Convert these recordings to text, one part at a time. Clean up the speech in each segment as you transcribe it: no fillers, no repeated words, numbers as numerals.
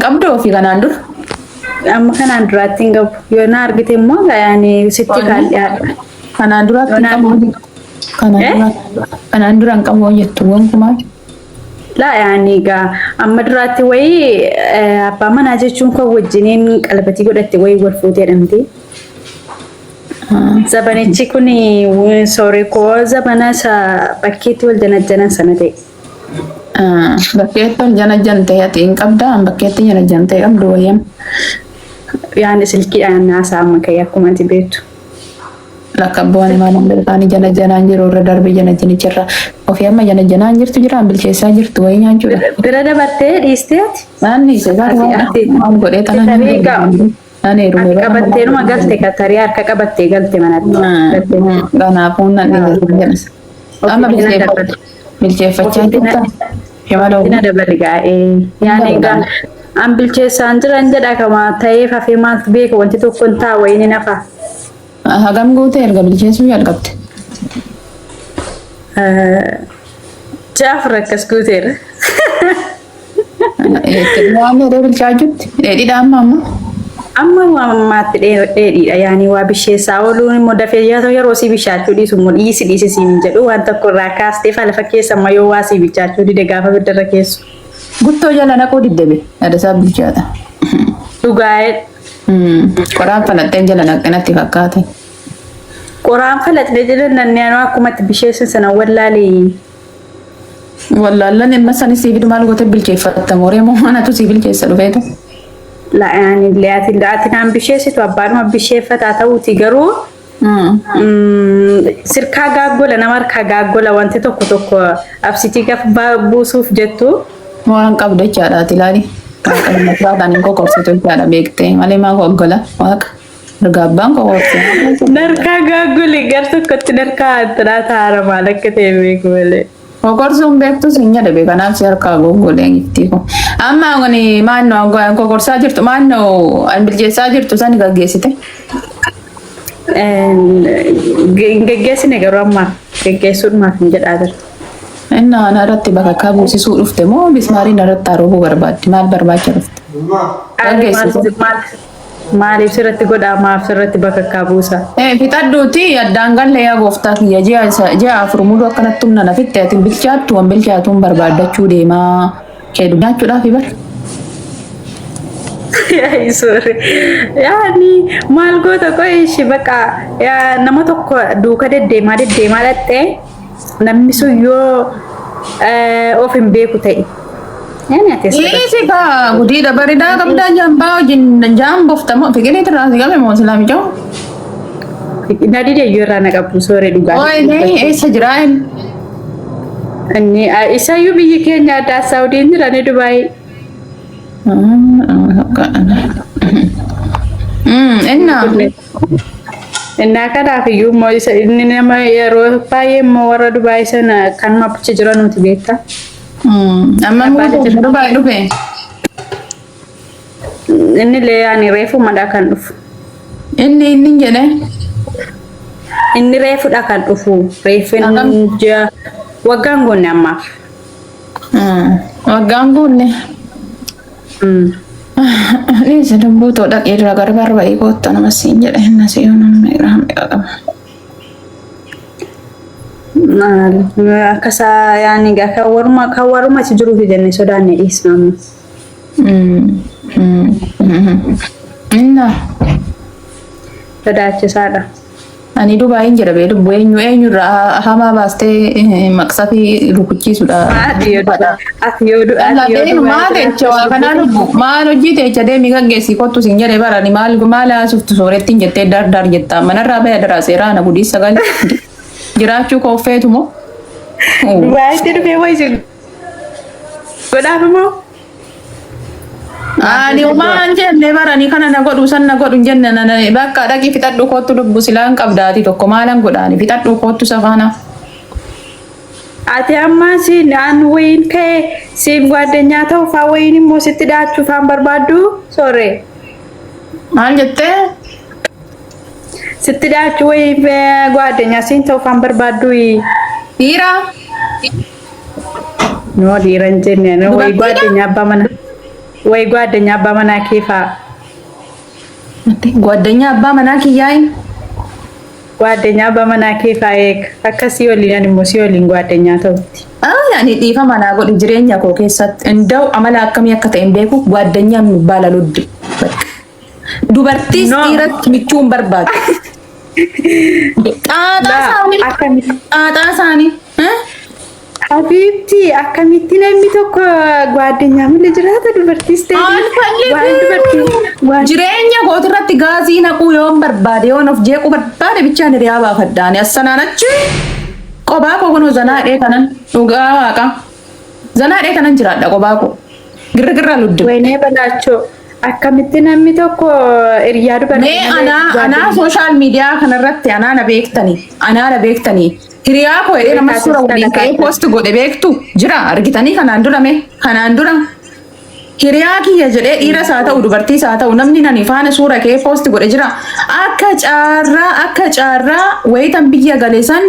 Qabdu ofii kanaan dura. Amma kanaan duraatti hin qabu. Yoo na argite immoo yaani sitti kaan dhiyaadha. Kanaan duraatti hin qabu. Kanaan dura kanaan dura hin qabu jettu gonkumaa. Laa yaani egaa amma duraatti wayii abbaa manaa jechuun koo wajjiniin qalabatii godhatte wayii wal fuutee dhamti. Zabanichi kun sorry koo zabana isa bakkeetti wal janajjanan sana ta'e. Bakkeetti wal janajjante ati hin qabdaa bakkeetti janajjantee qabdu wayyam. Yaani silkiidhaan naasaa amma ka'e akkuma ati beektu. Lakka abboon maal beekaani jana janaan jiru irra darbe jana janicharra ofii amma jana janaan jirtu jiraan bilcheessaa jirtu wayii nyaachuudha. Bira dabartee dhiistee ati? Naanni isa waan godhee tanaan naan heerume. Ati qabatteenuma galte katarii harka qabattee galte manatti. Kanaafuu nan dhiise jedha. Amma bilcheeffachaa jirta. Shimala Tina dabali gaa'ee. Yaani egaa an bilcheessaan jiran jedha kama ta'eef hafee maaltu beeka wanti tokko hin ta'a wayii ni nafa. Hagam gootee erga bilcheessuu jalqabde? Ji'a 4 akkas guuteera. Waan yeroo bilchaa jirti. Dheedhiidha amma amma. Amma ammaatti dheedhiidha yaani waa bisheessaa ooluun immoo dafee yeroo sii bishaachuu dhiisu immoo dhiisi dhiisi siin hin jedhu waan tokko irraa kaastee lafa keessa amma yoo waa sii bichaachuu dide gaafa biddarra keessu. Guttoo jala naquu diddabe. Yaada bilchaata. Dhugaa'ee. Qoraan falaxxeen jala naqxe natti fakkaate. Qoraan falaxee jedhan nanneen akkuma itti bisheessan sana wallaalee. Wallaallan amma sanis sii fidu maal goote bilcheeffatta mooree moo anatu sii bilcheessa dhufeetu. Yaani ati naan bisheessitu abbaanuma bisheeffataa ta'uuti garuu sirkaa gaaggola nama harkaa gaaggola wanti tokko tokko absitii gaafa buusuuf jettu. Waan qabdu jechaadha ati ilaali. Waaqa hin kokorsitu jechaadha beektee malee maa goggola waaqa. Erga abbaan kokorse. Narkaa gaaggole gar tokkotti narkaa antanaa taara maal akka ta'e beeku malee. Kokorsuun beektus hin jedhe kanaaf si harkaa goggolee giftii ko. Amma kuni maannoo kokorsaa jirtu maannoo an bilcheessaa jirtu sani gaggeessite. Hin geggeessine garuu amma geggeessuudhumaaf hin jedhaa jira. Inni ana irratti bakakkaa buusisuu dhufte moo bismaariin irratti haroobuu barbaaddi? Maal barbaacha dhufte? Gaggeessite. Maaliif sirratti godhaa maaf sirratti bakakkaa buusa? Fixadhuuti addaan galle yaa gooftaa kiyya ji'a 4 muduu akkanatti humna na fitte ati bilchaattu waan bilchaatuun barbaaddachuu deemaa kee nyaachuudhaaf bar. Sorry. Yaani maal goota qo'ee ishee bakka nama tokko duuka deddeemaa deddeemaa dhaqxee namni sun yoo of hin beeku ta'e. Yaani ati Dhiisi kaa gudiidha bareedaa qabdaa jambaa wajjin jaamboftamoo fiqirii irraa si qabe moo silaa mijoo? Na dide iyyuu irraa na qabu sorry dhugaa. Ooyinee eessa jiraa inni? Inni isayyuu biyyi keenya addaa Saawudiin jira ni Dubaayii. Inna Innaa kanaaf iyyuu immoo isa inni nama yeroo baay'ee immoo warra Dubaayii sana kan mappicha jiran nuti beektaa. Amma immoo Dubaayii dhufe. Inni illee ani reefumadha kan dhufu. Inni jedhe. Inni reefudha kan dhufu. Reefin ji'a waggaan goonne ammaaf. Waggaan guunne. Dhiisi lubbuu too dhaqee irraa gargar ba'ee kootta nama siin jedhe nasii namni irraa meeqa qaba. Maal akkasaa yaani egaa kan waruma achi jiruuti jennee sodaanne dhiisna amma. Inna Sodaachisaadha. Ani Dubaayin jedha bee lubbu eenyu eenyurraa hamaa baastee maqsafii rukuchiisudha. Ati yoo ati yoo ati yoo Maal jecha waa kanaa lubbu maal hojii teecha deemi gaggeessii kottu siin jedhe barani maal maal haasoftu soorettiin jettee daar daar jetta manarraa baya daraa seeraa ana gudii sagal jiraachuu kooffeetu moo. Dubaayitti dhufee wayi si godhaaf immoo. Ani homaa hin jenne barani kana na godhu san na godhu hin jenne na bakka dhaqii fixadhu kottu lubbu silaan qabdaati tokko maalan godhaani fixadhu kottu safaana. Ati amma siin an wayiin ka'e siin gwaaddanyaa ta'u faa wayiin immoo sitti dhaachuu faan barbaaddu soore. Maal jettee? Sitti dhaachuu wayiin gwaaddanyaa siin ta'u faan barbaaddu. Dhiira? No dhiira hin jenne wayii Dubartiidha? gwaaddanyaa abbaa mana. Wayi gwaaddanyaa abbaa manaa kee faa. Gwaaddanyaa abbaa manaa kiyyaayi. Gwaaddanyaa abbaa manaa kee faa eega. Akka sii waliin ani immoo sii waliin gwaaddanyaa ta'utti. Ani dhiifama naa godhi jireenya koo keessatti እንደው amala akkamii akka ta'e hin beeku gwaaddanyaa የሚባል አልወድም። በቃ dubartiis No. dhiiratti michuu hin barbaadu. Xaaxaa Laa isaanii akkamitti xaaxaa isaanii Habiibti akkamitti namni tokko gwaaddanyaa malee jiraata dubartiis ta'e waan dubartii waan Jireenya kootirratti gaazii naquu yoon barbaade yoon of jeequu barbaade bichaan hiriyaa baafadhaani assanaan achi qophaa koo kunoo zanaadhee kanan dhugaa waaqa zanaadhee kanan jiraadha qophaa koo girgirra luddu. Waynee balaachoo akkamitti namni tokko hiriyaa dubartii Mee malee anaa anaa gwaaddanyaa social media kanarratti anaa na beektanii anaa na beektanii hiriyaa koo jedhee nama suura waliin ka'ee post godhe beektu jira argitanii kanaan dura mee kanaan dura hiriyaa kiyya jedhee dhiiras haa ta'u dubartiis haa ta'u namni nani faana suura ka'ee post godhe jira akka caarraa akka caarraa wayitan biyya gale san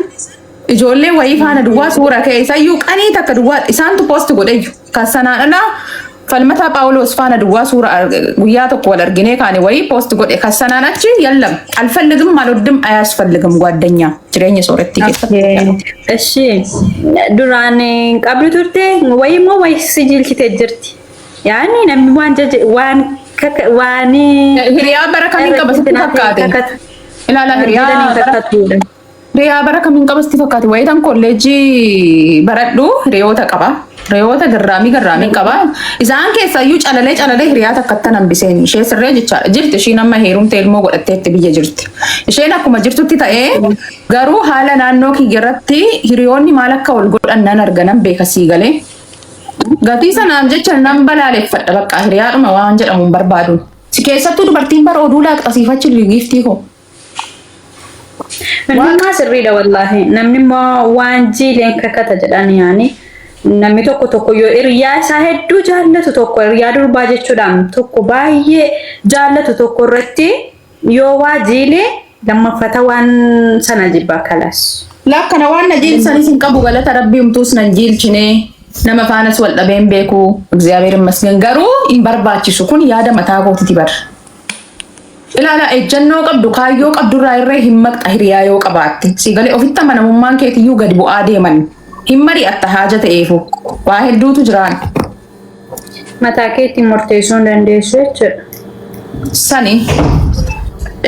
ijoollee wayii faana duwwaa suura ka'e isayyuu qanii takka duwwaa isaantu post godheyyuu kan sanaan alaa falmataa Phaawulos faana duwwaa suura guyyaa tokko wal arginee kaane wayii post godhe kan sanaan achi የለም አልፈልግም አልወድም አያስፈልግም ጓደኛ jireenya soorettii keessatti. እሺ duraan qabdu turte wayi immoo wayi si jilchitee jirti. Yaani namni waan jaje waan kaka waan Hiriyaa bara kamiin qaba sitti fakkaate? Ilaala hiriyaa bara kakatudha. Hiriyaa bara kamiin qaba sitti fakkaate? Wayitan kolleejjii baradhu hiriyoota qaba. Hiriyoota garraamii garraamii qaba. Isaan keessaayyuu calalee calalee hiriyaa takkatti hambiseen ishee sirree jechaadha. Jirti ishiin amma heerumte ilmoo godhatteetti biyya jirti. Isheen akkuma jirtutti ta'ee garuu haala naannoo kiyya irratti hiriyoonni maal akka wal godhan nan arga nan beeka sii galee. Gatii sanaaf jecha nan balaaleffadha bakka hiriyaadhuma waan jedhamu hin barbaadu. Si keessattuu dubartiin bara oduu laaqxasiifachi giiftii koo. Namni sirriidha wallaahi. Namni immoo waan jiileen kakata jedhan yaani namni tokko tokko yoo hiriyaa isaa hedduu jaallatu tokko hiriyaa durbaa jechuudhaan tokko baay'ee jaallatu tokko irratti yoo waa jiilee lammaffata waan sana jibbaa kalas. Lakkana waan na jiilsanis hin qabu galata rabbii humtuus nan jiilchine nama faanas wal dhabeen beeku እግዚአብሔር ይመስገን garuu hin barbaachisu kun yaada mataa kootiti bar. Ilaala ejjennoo qabdu kaayyoo qabdurraa irree hin maqxa hiriyaa yoo qabaatte si galee ofitti amanamummaan keetiyyuu gadi bu'aa deeman hin mari'atta haaja ta'eefu waa hedduutu jiraan. Mataa keetiin murteessuu hin dandeessu jechuudha. Sani.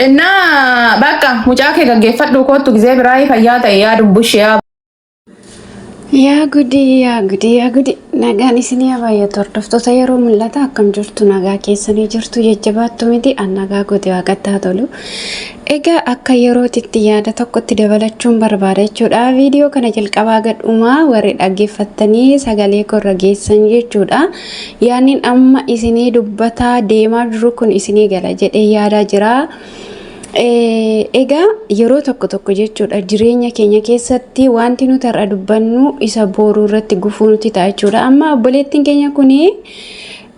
Innaa bakka mucaa kee gaggeeffadhu kootu gizee biraa fayyaa ta'e yaa dubbushee yaa Yaa gudii yaa gudii yaa gudii nagaan isinii haa baay'atu hordoftoota yeroo mul'ata akkam jirtu nagaa keessanii jirtu jajjabaattu miti an nagaa goote waaqatti haa tolu. Egaa akka yerootitti yaada tokkotti dabalachuun barbaada jechuudha. Viidiyoo kana jalqabaa gadhumaa warri dhaggeeffattanii sagalee korra geessan jechuudha. Yaannin amma isinii dubbataa deemaa jiru kun isinii gala jedhee yaadaa jira. Egaa yeroo tokko tokko jechuudha jireenya keenya keessatti wanti nuti har'a dubbannu isa boruu irratti gufuu nuti ta'a jechuudha. Amma obboleettiin keenya kuni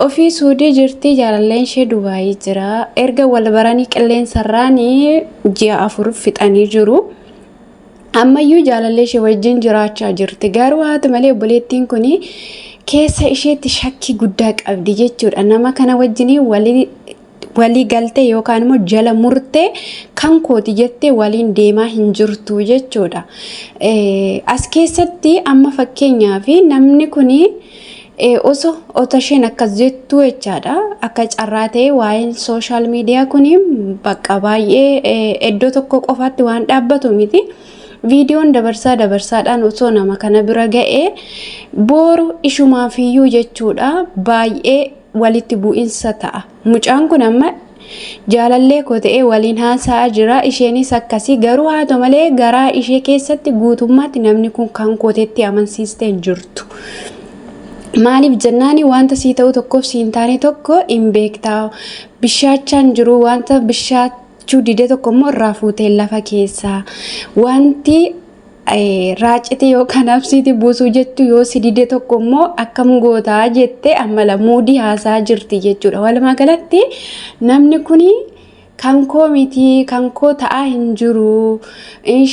ofii Suudii jirti jaalalleen ishee Dubaayii jira. Erga wal baranii qilleensarraan ji'a 4 fixanii jiru. Ammayyuu jaalallee ishee wajjin jiraachaa jirti. Garuu haati malee obboleettiin kuni keessa isheetti shakkii guddaa qabdi jechuudha. Nama kana wajjin walii galtee yookaan immoo jala murtee kan kooti jettee waliin deemaa hin jirtu jechuudha. As keessatti amma fakkeenyaaf namni kuni osoo otoo isheen akkas jettu jechaadha. Akka carraa ta'e waa'een social media kuni bakka baay'ee iddoo tokko qofaatti waan dhaabbatu miti. Viidiyoon dabarsaa dabarsaadhaan osoo nama kana bira ga'ee boru ishumaafiyyuu jechuudha baay'ee walitti bu'insa ta'a. Mucaan kun amma jaalallee koo ta'ee waliin haasa'aa jira. Isheenis akkasii garuu haa ta'u malee garaa ishee keessatti guutummaatti namni kun kan kooteetti amansiistee hin jirtu. Maaliif jennaani wanta sii ta'u tokkoof sii hin taane tokko hin beektaa. Bishaachaan jiru wanta bishaachuu dide tokko immoo irraa fuutee lafa keessaa. Wanti raacitii yookaan absiitii buusuu jettu yoo si dide tokko immoo akkam gootaa jettee amma muudii haasaa jirti jechuudha. Walumaa galatti namni kuni kan koo miti kan koo ta'aa hin jiru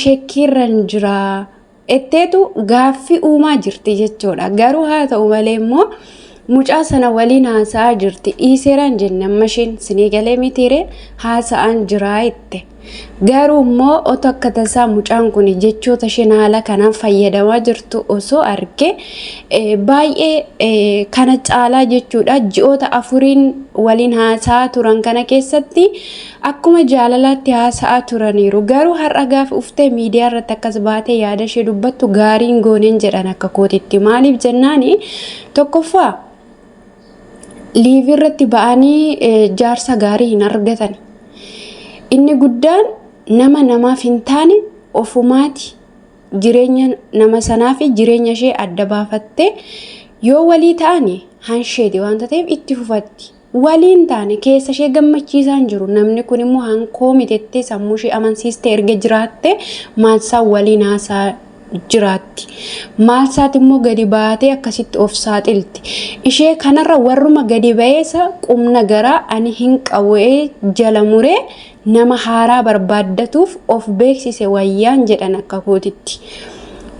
shakkiirra hin jira. Etteetu gaaffii uumaa jirti jechuudha. Garuu haa ta'u malee immoo Mucaa sana waliin haasa'aa jirti. Dhiiseeraan jenne amma isheen sinii galee mitiire haasa'aan jiraa jette. Garuu immoo otoo akka tasaa mucaan kun jechoota isheen haala kanaan fayyadamaa jirtu osoo arge baay'ee kana caalaa jechuudha. Ji'oota afuriin waliin haasa'aa turan kana keessatti akkuma jaalalaatti haasa'aa turaniiru. Garuu har'a gaafa uftee miidiyaa irratti akkas baatee yaada ishee dubbattu gaariin gooneen jedhan akka kootitti. Maaliif jennaani tokkoffaa liivii irratti ba'anii jaarsa gaarii hin argatan. Inni guddaan nama namaaf hin taane ofumaati jireenya nama sanaa fi jireenya ishee adda baafattee yoo walii ta'ani hansheeti waanta ta'eef itti fufatti. Waliin taane keessa ishee gammachiisaa hin jiru. Namni kun immoo hankoo mitettee sammuu ishee amansiistee erga jiraatte maalsaa waliin haasaa jiraatti. Maalsaati immoo gadi baatee akkasitti of saaxilti. Ishee kanarra warruma gadi ba'eessa qubna garaa ani hin qabu'ee jala muree nama haaraa barbaaddatuuf of beeksise wayyaan jedhan akka kootitti.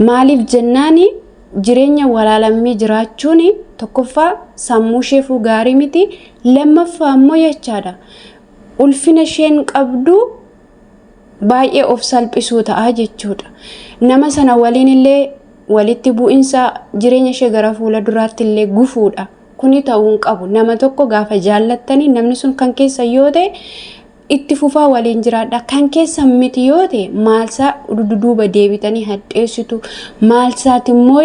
Maaliif jennaani jireenya walaalammii jiraachuun tokkoffaa sammuu isheefuu gaarii miti, lammaffaa immoo jechaadha. Ulfina isheen qabdu baay'ee of salphisuu ta'a jechuudha. Nama sana waliin illee walitti bu'insa jireenya ishee gara fuula duraatti illee gufuudha. Kuni ta'uu hin qabu. Nama tokko gaafa jaallattanii namni sun kan keessa yoo ta'e itti fufaa waliin jiraadha. Kan keessa miti yoo ta'e maalsaa duduuba deebitanii hadheessitu. Maalsaati immoo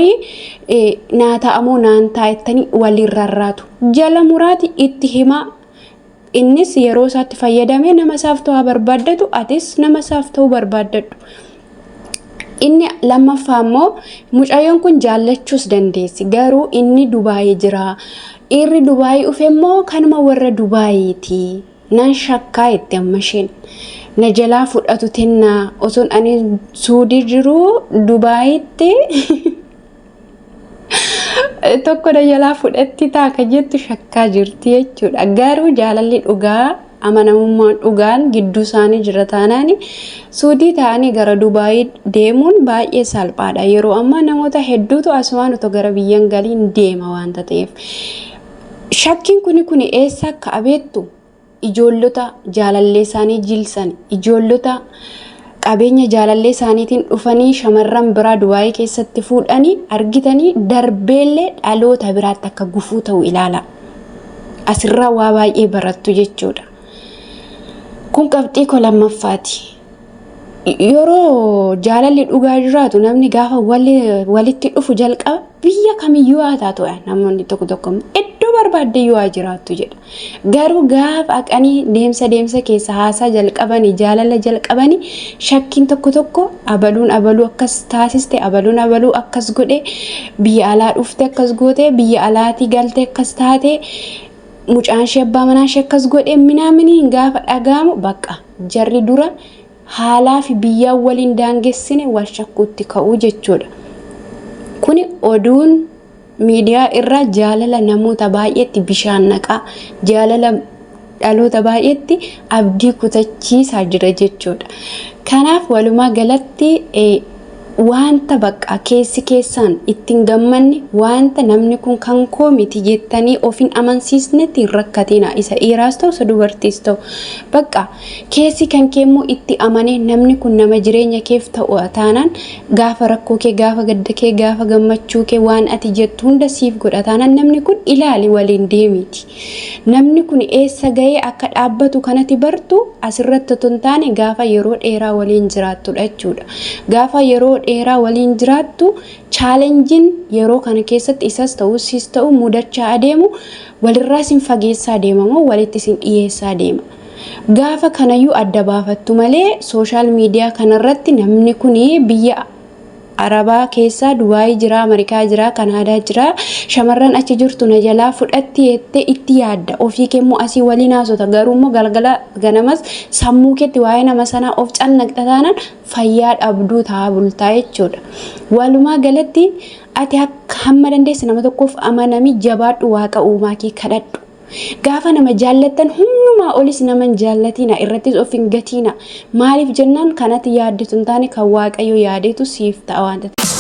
naa ta'amoo naan taa'ettanii waliin rarraatu. Jala muraati itti himaa. Innis yeroo isaatti fayyadamee nama isaaf ta'uu barbaaddatu, atis nama isaaf ta'uu barbaaddadhu. Inni lammaffaa immoo mucayyoon kun jaallachuus dandeessi. Garuu inni Dubaayii jira. Dhiirri Dubaayii dhufe immoo kanuma warra Dubaayiiti. Nan shakkaa itti amma isheen. Na jalaa fudhatu tennaa osoon ani Suudii jiru Dubaayitti tokko na jalaa fudhatti ta'a kan jettu shakkaa jirti jechuudha. Garuu jaalalli dhugaa amanamummaan dhugaan gidduu isaanii jira taanaan Suudii ta'anii gara Dubaayii deemuun baay'ee salphaadha. Yeroo ammaa namoota hedduutu asumaan otoo gara biyyan galiin deema waanta ta'eef. Shakkiin kuni kuni eessa akka abeettu ijoollota jaalallee isaanii jilsan, ijoollota qabeenya jaalallee isaaniitiin dhufanii shamarran biraa Dubaayii keessatti fuudhanii argitanii darbeellee dhaloota biraatti akka gufuu ta'u ilaala. Asirraa waa baay'ee barattu jechuudha. Kun qabxii koo lammaffaati. Yeroo jaalalli dhugaa jiraatu namni gaafa walitti dhufu jalqaba biyya kamiyyuu haa taatu namoonni tokko tokko iddoo barbaadde yoo haa jiraattu jedha. Garuu gaafa haqanii deemsa deemsa keessa haasaa jalqabanii jaalala jalqabanii shakkiin tokko tokko abaluun abaluu akkas taasiste, abaluun abaluu akkas godhe, biyya alaa dhufte akkas goote, biyya alaatii galte akkas taate, mucaan ishee abbaa manaa ishee akkas godhe minaaminiin gaafa dhaga'amu bakka jarri dura haalaa fi biyyaan waliin daangessine wal shakkuutti ka'uu jechuudha. Kuni oduun miidiyaa irraa jaalala namoota baay'eetti bishaan naqaa, jaalala dhaloota baay'eetti abdii kutachiisaa jira jechuudha. Kanaaf walumaa galatti wanta bakka keessi keessaan ittiin gammanne, wanta namni kun kan koo miti jettanii of hin amansiisnetti hin rakkatina. Isa dhiiraas ta'u isa dubartiis ta'u bakka keessi kan kee immoo itti amanee namni kun nama jireenya keef ta'u taanaan gaafa rakkoo kee, gaafa gadda kee, gaafa gammachuu kee waan ati jettu hunda siif godha taanaan namni kun ilaali waliin deemiiti. Namni kun eessa ga'ee akka dhaabbatu kanatti bartu asirratti otoo hin taane gaafa yeroo dheeraa waliin jiraattudha jechuudha. Gaafa yeroo dheeraa waliin jiraattu chaalenjiin yeroo kana keessatti isas ta'u sis ta'u mudachaa adeemu walirraa isin fageessaa deema moo walitti isin dhiyeessaa deema. Gaafa kanayyuu adda baafattu malee sooshaal miidiyaa kanarratti namni kun biyya Arabaa keessa Dubaayii jira, Ameerikaa jira, Kanaadaa jira. Shamarran achi jirtu na jalaa fudhatti jettee itti yaadda. Ofii kee immoo asii waliin haasota. Garuu immoo galgala ganamas sammuu keetti waa'ee nama sanaa of cannaqxa taanaan fayyaa dhabduu ta'a bultaa jechuudha. Walumaa galatti ati akka hamma dandeesse nama tokkoof amanamii jabaadhu, waaqa uumaa kee kadhadhu. Gaafa nama jaallattan humnumaa olis nama hin jaallatina, irrattis of hin gatiina. Maaliif jennaan kanatti yaaddetu hin taane kan Waaqayyo yaadetu siif ta'a waan ta'eef.